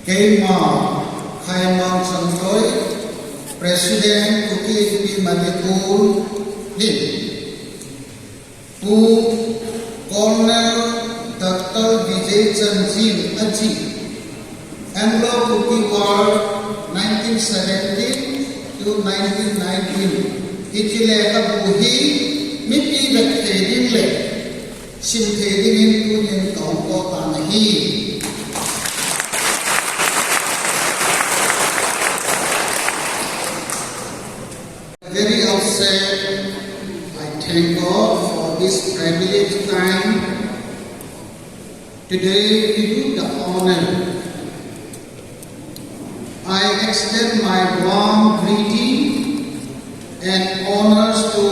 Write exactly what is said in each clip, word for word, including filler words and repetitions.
Keima, Khaimang Changtoi, President, Kuki Inpi Manipur, hin. Pu Colonel Doctor Vijay Chanjin achi, Anglo-Kuki War nineteen seventeen to nineteen nineteen. Hiche lekhabu hi mipi vet thei ding le sim thei dingin tunin kahung call tan ahi. Very outset, I thank God for this privileged time today to do the honor. I extend my warm greeting and honors to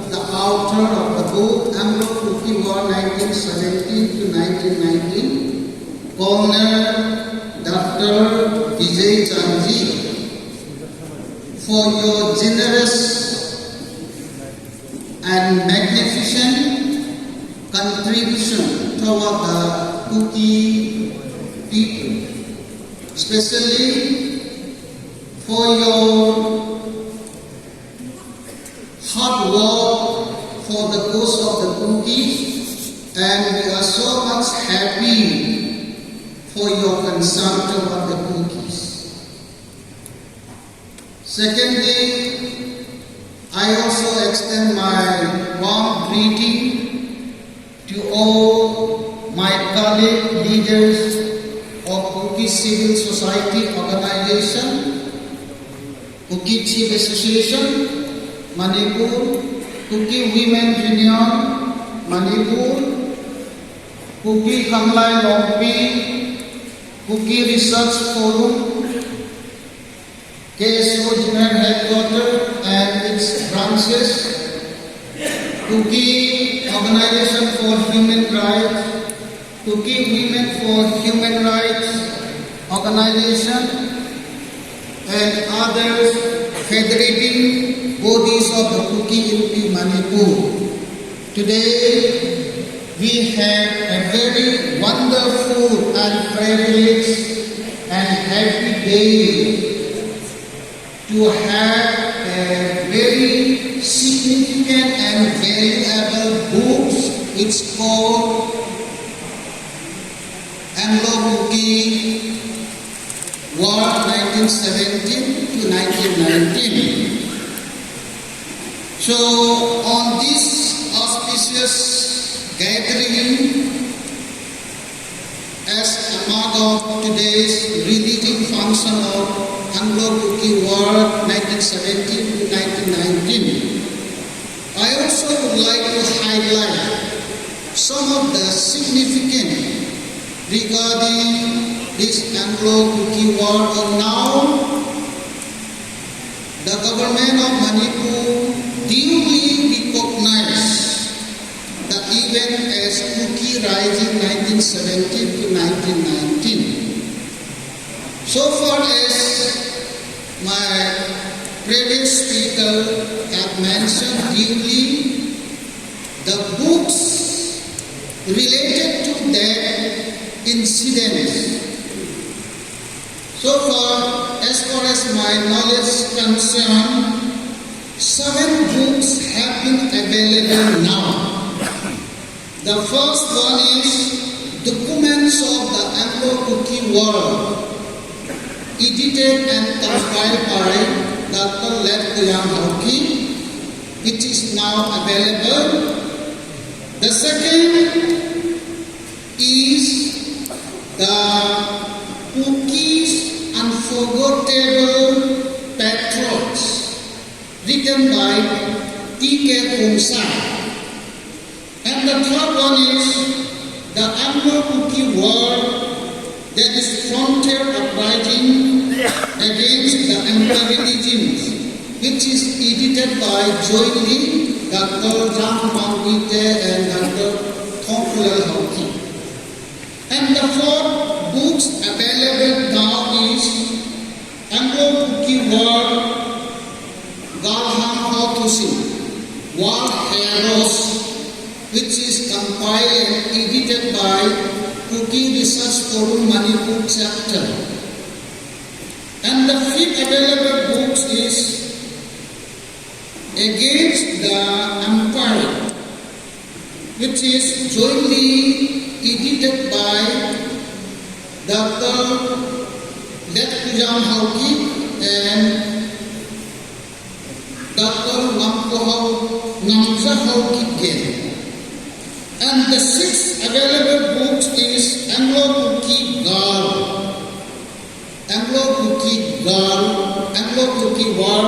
the author of the book Anglo-Kuki War nineteen seventeen to nineteen nineteen, Colonel Doctor Vijay Chanjin, for your generous and magnificent contribution toward the Kuki people, especially for your hard work for the cause of the Kukis, and we are so much happy for your concern toward the Kukis. Secondly, I also extend my warm greeting to all my colleague leaders of Kuki Civil Society Organization, Kuki Chief Association, Manipur, Kuki Women Union, Manipur, Kuki Khanglai Longpi, Kuki Research Forum, K S O General Headquarter and its branches, Kuki Organization for Human Rights, Kuki Women for Human Rights Organization, and others federating bodies of the Kuki Inpi Manipur. Today, we have a very wonderful and privileged and happy day to have a very significant and valuable book. It's called Anglo-Kuki War nineteen seventeen to nineteen nineteen. So, on this auspicious gathering, as a mark of today's relieving function of Anglo-Kuki War nineteen seventeen to nineteen nineteen, I also would like to highlight some of the significant regarding this Anglo-Kuki War. And now, the government of Manipur duly recognized the event as Kuki Rising nineteen seventeen to nineteen nineteen. So far as my previous speaker had mentioned duly, the books related to that incident, so far, as far as my knowledge is concerned, seven books have been available now. The first one is Documents of the Anglo-Kuki War, edited and compiled by Doctor Let Kuyang Haokip, which is now available. The second is the Kuki's Unforgettable Patriots, written by T K Khongsai. And the third one is the Anglo-Kuki War, that is Frontier Uprising Against the Imperialism, which is edited by jointly Doctor Jang Mangwite and Doctor Thongkulal Haokip. And the fourth books available now is Anglo-Kuki War, Galhang Hothusin, War Heroes, which is compiled and edited by Kuki Research Forum Manipur Chapter. And the fifth available book is Against the Empire, which is jointly edited by Doctor Letkhuijang Haokip and Doctor Ngamkhohao, Ngamjahao Kipgen. And the sixth available book is Anglo-Kuki Gal. Anglo-Kuki Gal, Anglo-Kuki War,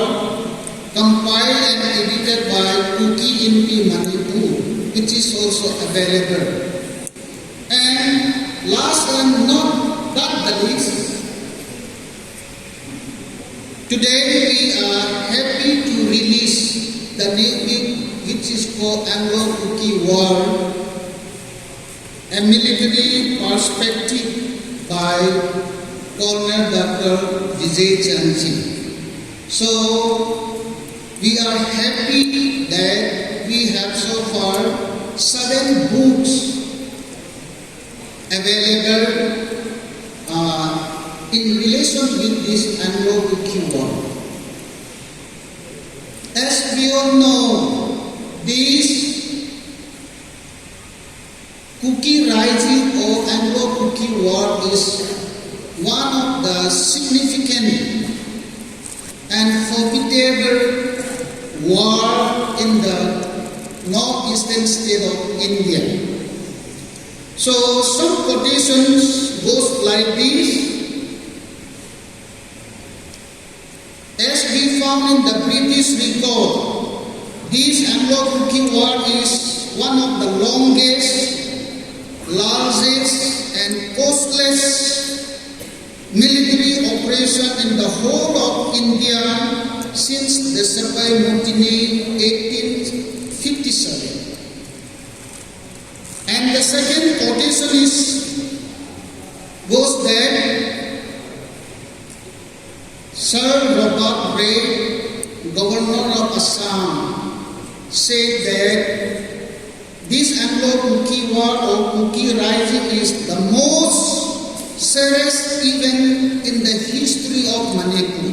compiled and edited by Kuki Inpi Manipur, which is also available. And last and not but the least, today we are happy to release the new book, which is called Anglo-Kuki War, A Military Perspective by Colonel Doctor Vijay Chandji. So, we are happy that we have so far seven books available, uh, in relation with this Anglo-Kuki War. As we all know, this Kuki Rising or Anglo-Kuki War is one of the significant and formidable war in the northeastern state of India. So some quotations goes like this. As we found in the British record, this Anglo-Kuki War is one of the longest, largest and costliest military operation in the whole of India since the Sepoy Mutiny eighteen fifty-seven. And the second quotation is, goes that Sir Robert Ray, Governor of Assam, said that this Anglo-Kuki War or Kuki Rising is the most serious event in the history of Manipur.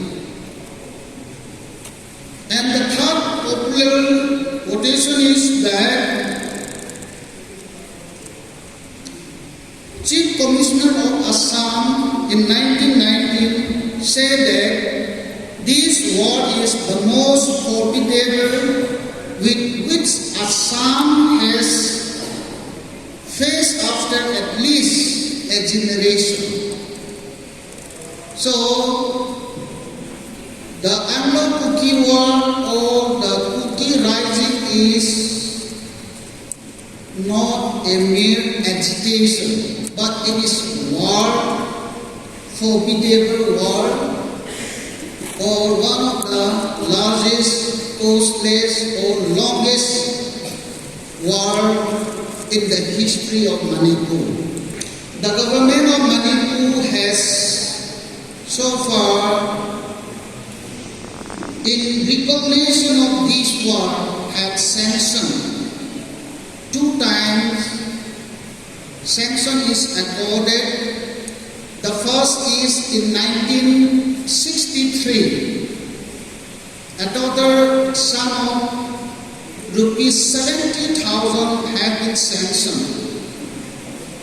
And the third popular quotation is that Chief Commissioner of Assam in nineteen nineteen said that this war is the most formidable with which Assam has faced after at least a generation. So, the Anglo-Kuki War or the Kuki Rising is not a mere agitation, but it is war, formidable war, or one of the largest, costliest, or longest war in the history of Manipur. The government of Manipur has so far, in recognition of this war, had sanctioned two times. Sanction is accorded. The first is in nineteen sixty-three. A total sum of rupees seventy thousand have been sanctioned.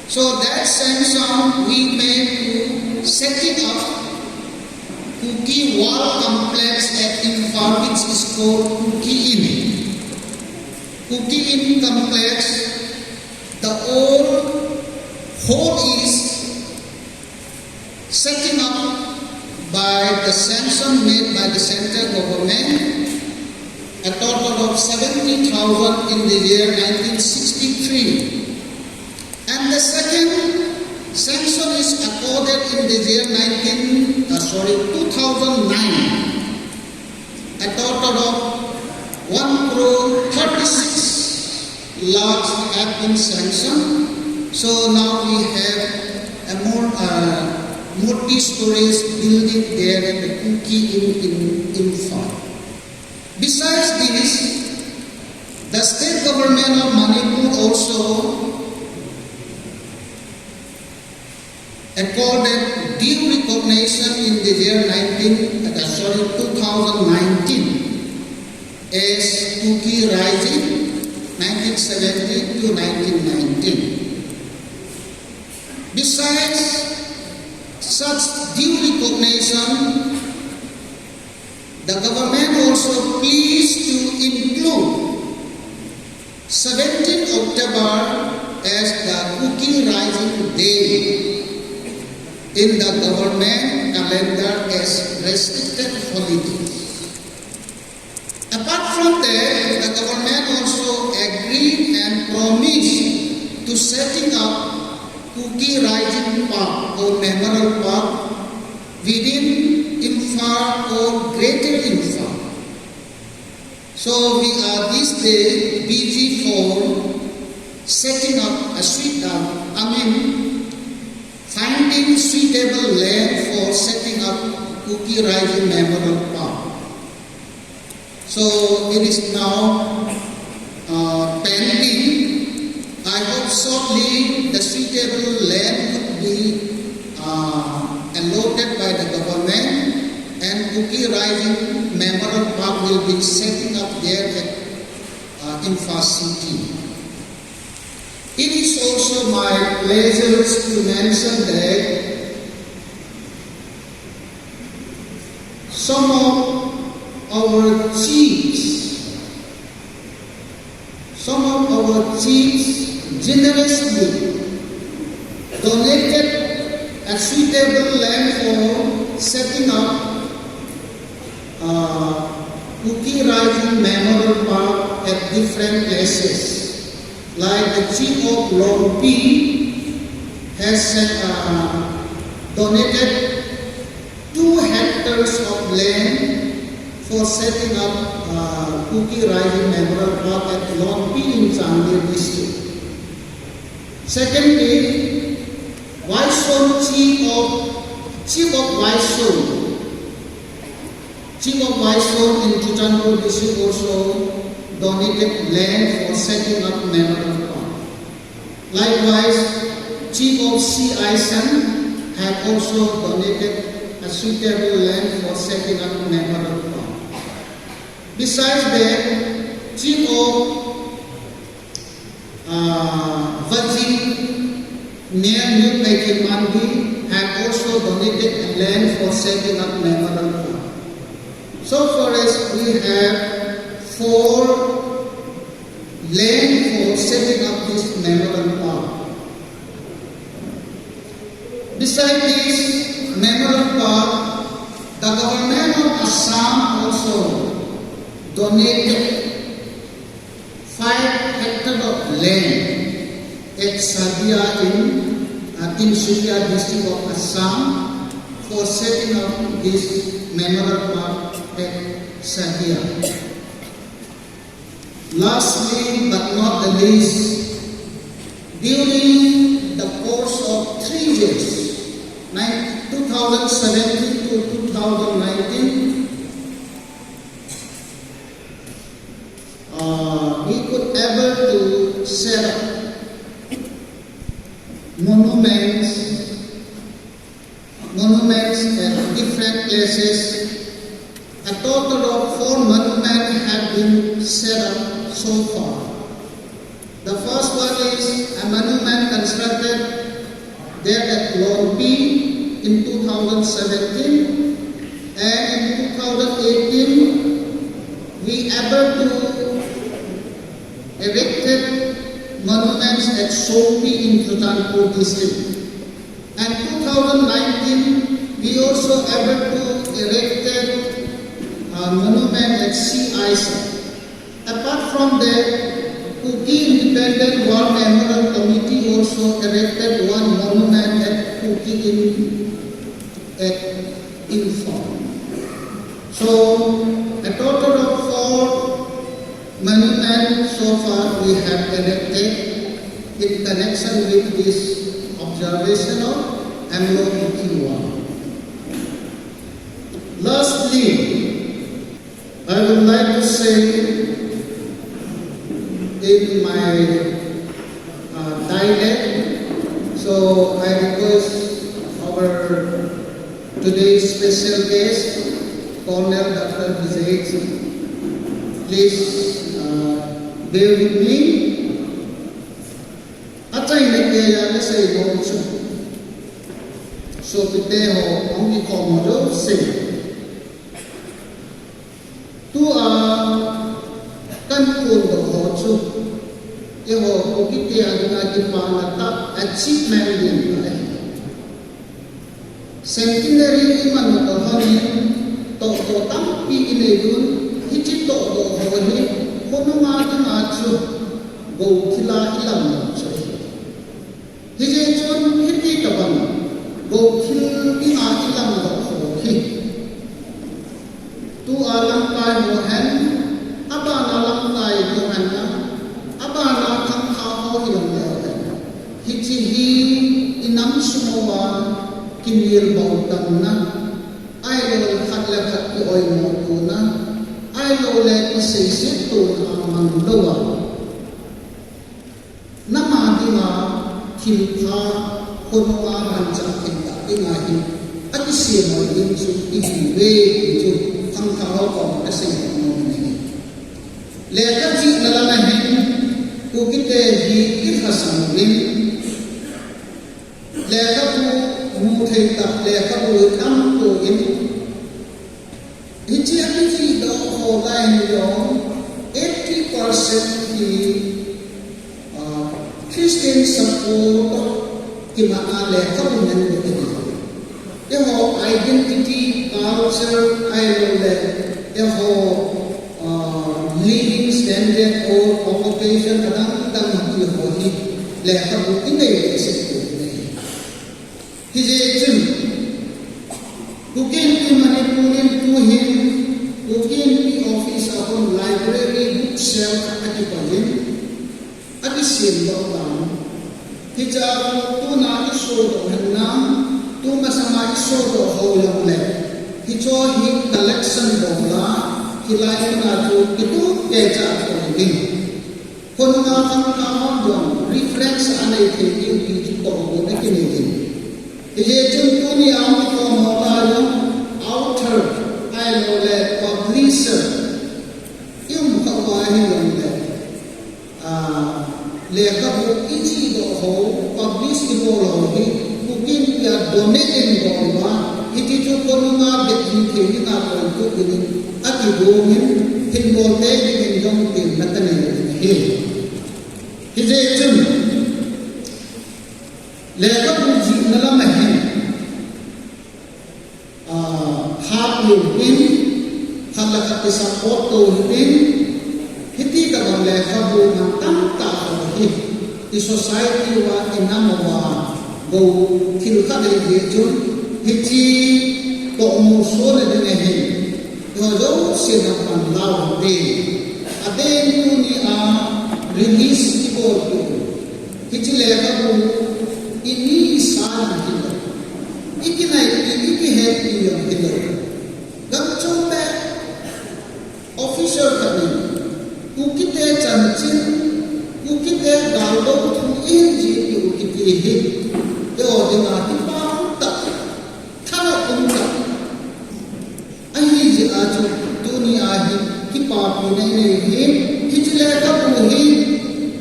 So that sanction we made to setting up Kuki War Complex at Imphal, which is called Kuki Inn. Kuki Inn Complex, the old hall is setting up by the sanction made by the central government, a total of seventy thousand in the year nineteen sixty-three. And the second sanction is accorded in the year nineteen, uh, sorry, two thousand nine. A total of one crore thirty-six lakhs have been sanctioned. So now we have a more, uh, multi-stories building there at the Kuki Inn in Imphal. Besides this, the state government of Manipur also accorded Due recognition in the year nineteen, uh, sorry, two thousand nineteen as Kuki Rising, nineteen seventy to nineteen nineteen. Besides such due recognition, the government also pleased to include seventeenth October as the Kuki Rising Day in the government calendar as restricted holiday. Apart from that, the government also agreed and promised to setting up Kuki Rising Park or Memorial Park within Imphal or Greater Imphal. So we are this day busy for setting up a suit, uh, I mean, finding suitable land for setting up Kuki Rising Memorial Park. So it is now, uh, pending. I hope shortly the suitable land would be, uh, allotted by the government, and Kuki Rising Memorial Park will be setting up there at, uh, Imphal City. It is also my pleasure to mention that some of our chiefs, some of our chiefs generously donated a suitable land for setting up, uh, Kuki Rising Memorial Park at different places. Like the chief of Longpi has, uh, donated two hectares of land for setting up, uh, Kuki Rising Memorial Park at Longpi in Chandel district. Secondly, Waishon chief of, chief of Waishon, chief of Waishon in Churachandpur district also donated land for setting up memorial park. Likewise, chief of Siaisang have also donated a suitable land for setting up memorial park. Besides that, chief of, uh, Vajing near New Paikimandi have also donated a land for setting up memorial park. So far as we have four land for setting up this memorial park. Beside this memorial park, the government of Assam also donated five hectare of land at Sadia in, uh, Tinsukia district of Assam for setting up this memorial park at Sadia. Lastly but not the least, during the course of three years, nine, two thousand seventeen to two thousand nineteen, uh, we could able to set up monuments, monuments at different places. A total of four monuments have been set up so far. The first one is a monument constructed there at Longpi in two thousand seventeen, and in two thousand eighteen we able to erected monuments at Songpi in Churachandpur district. And two thousand nineteen, we also able to erected a monument at Siaisang. Apart from that, Kuki Independent War Memorial Committee also erected one monument at Kuki in, at Imphal. So, a total of four monuments so far we have erected in connection with this observation of Anglo-Kuki War. Lastly, I would like to say in my, uh, dialect, so I request our Today's special guest, Colonel Doctor Vijay. Please uh, bear with me. Achaina keiya kasei nom chu, sopite ho, hung kikhom ho jouse, tua kahin phondoh ho chu, eiho Kukite a dinga kipana tah, achievement ding ahi. Centenary iman u toh lhon in, tohdoh tampi inei un, hiche tohdoh ho hi khonunga dinga chu gou thila ilamdoh chu ahi. Hijeh chun hiti tobang gou thil dinga ilamdoh ho hi, tua lamkai ho hen, abana lamkai ho hen lang, abana khangthah ho hijongleu hen, hiche hi inam sung uva kimilbol tanna, ahilouleh khat le khat ki-oimo tona, ahilouleh kiseiset tona a mang louva, nam a dinga thilpha, khonunga manchah thei tah dinga hi akisem ho ding chu ihiuve ti chu khangthah ho koma kasei nom in ahi. Lekha chihna langa hin Kukite hi ilhasam uvin, lekhabu mu thei tah, lekhabu hi tamtah in, hiche a kichihdoh ho lai in jong eighty percent hi Christian support kiman a lekhabu ngen ding ahi. Eiho identity, culture, ahilouleh eiho living standard or connotation adang dang ti ho hi lekhabu inei leh iset thei ding ahi. Hijeh chun Kuki Inpi Manipur in tuhin Kuki Inpi office a kon library, bookshelf akipal in, akisem doh tan. Hichea tuna isodoh henlang, tu masanga isodoh ho jongleh, hicheho hi collection bol a, hilai muna chu kitup keicha thoi ding, khonunga khangthah hon jong reference anei thei diu ti chu tohgon akinei in. Hijeh chun tunia kikhom ho lah a jong author ahilouleh publisher i um khah uva hijongleh, lekhabu ichihdoh ho, publish ibol ho hi Kuki Inpi a donate in bol uva, hiti chu khonunga bep hi thei dinga koi tup dingin akigong in, hin bol tei dingin jong temna kanei ding ahi. Hijeh chun lekhabu jihna lama hin pha peh uvin, khat le khat kisupport tou uvin, hiti tobang lekhabu man tamtah ho hi i society uva, inam uva gou thil khat ahi jeh chun, hiche tohmu sona ding ahin, eiho jousen pan lau hite. Adeh in tunia release ibolpeh u hiche lekhabu hi ini isa ding hilou, ikinaipi, ikihetpi jong hilou, gam chom beh officer khat in Kukite chanchin, Kukite galdou thu ihin jihpeh u kiti hi eiho dinga kipa umtah, thanop umtah ahijeh a chu tunia hi kipapina inei in, hiche lekhabu hi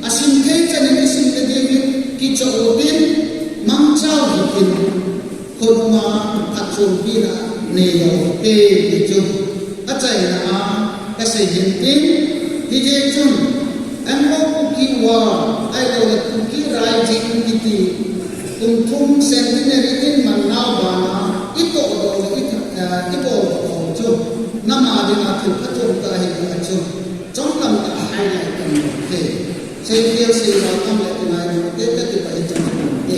asim thei chan in isim nading in kichoh utin, mangcha u hitin, khonunga phatchompi na neilou hite ti chu achaina a kasei hin tin, hijeh chun Anglo-Kuki War ahilouleh Kuki Rising kiti kum thum centenary in man nau bana itohdoh le i, iboldoh ho chu nam a dinga thil phatchom tah ahi jeh a chu chomlam tah a highlight kahin bol e. Seifel seilou tam le kingailou te, kakipah e, chomlam te.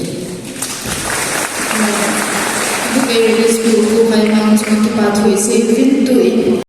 Kei School Pu Khaimang chunga kipa thu isei uvin.